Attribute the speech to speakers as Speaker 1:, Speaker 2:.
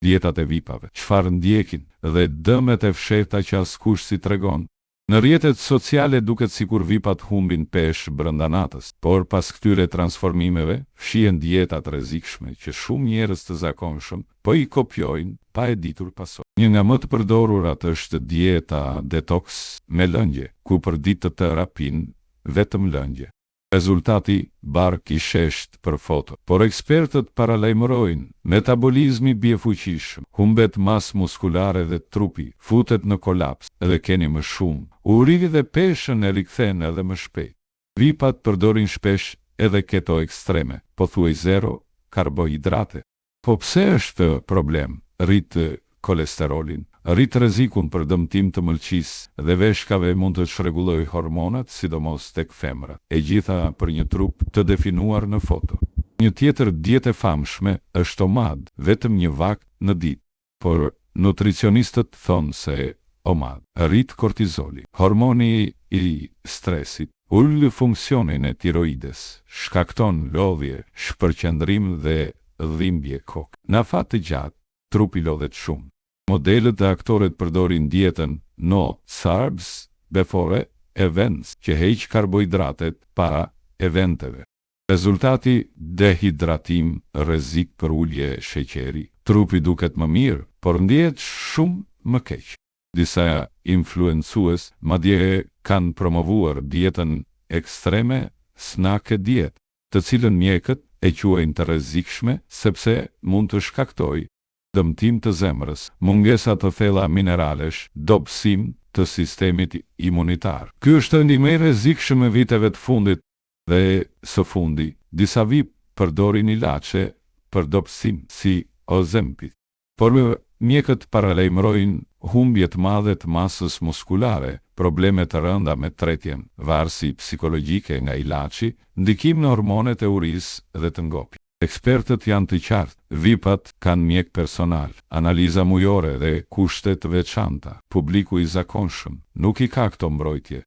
Speaker 1: Dietat e vipave, çfarë ndjekin dhe dëmet e fshehta që askush s'i tregon. Në rrjetet sociale duket sikur vipat humbin peshë brenda natës, por pas këtyre transformimeve fshihen dieta të rrezikshme që shumë njerëz të zakonshëm po i kopjojnë pa e ditur pasojat. Një nga më të përdorurat është dieta detox me lëngje, ku për ditë të tëra pinë vetëm lëngje. Rezultati, bark i sheshtë për foto. Por ekspertët paralajmërojnë, metabolizmi bie fuqishëm, humbet masë muskulare dhe trupi futet në kolaps dhe keni më shumë uri dhe peshën e rikthen edhe më shpejt. Vipat përdorin shpesh edhe keto ekstreme, pothuaj zero karbohidrate. Po pse është problem? Rrit kolesterolin, rrit rrezikun për dëmtim të mëlçisë dhe veshkave mund të çrregullojë hormonat, sidomos tek femrat. E gjitha për një trup të definuar në foto. Një tjetër dietë e famshme është OMAD, vetëm një vakt në ditë. Por nutricionistët thonë se OMAD rrit kortizolin, hormoni i stresit, ul funksionin e tiroides, shkakton lodhje, shpërqendrim dhe dhimbje koke. Në afat të gjatë, trupi lodhet shumë. Modelët dhe aktoret përdorin dietën No Carbs Before Events, që heq karbohidratet para eventeve. Rezultati, dehidratim, rrezik për ulje sheqeri, trupi duket më mirë, por ndjehet shumë më keq. Disa influencues madje kanë promovuar dietën ekstreme Snake Diet, të cilën mjekët e quajnë të rrezikshme sepse mund të shkaktojë dëmtim të zemrës, mungesa të thella mineralesh, dobësim të sistemit imunitar. Ky është trendi më i rrezikshëm i viteve të fundit Dhe, së fundi, disa VIP përdorin ilaçe për dobësim, si Ozempic. Por mjekët paralajmërojnë humbje të madhe të masës muskulare, probleme të rënda me tretjen, varësi psikologjike nga ilaçi, ndikim në hormonet e urisë dhe të ngopjes. Ekspertët janë të qartë, VIP-at kanë mjek personal, analiza mujore dhe kushte të veçanta. Publiku i zakonshëm nuk i ka këto mbrojtje.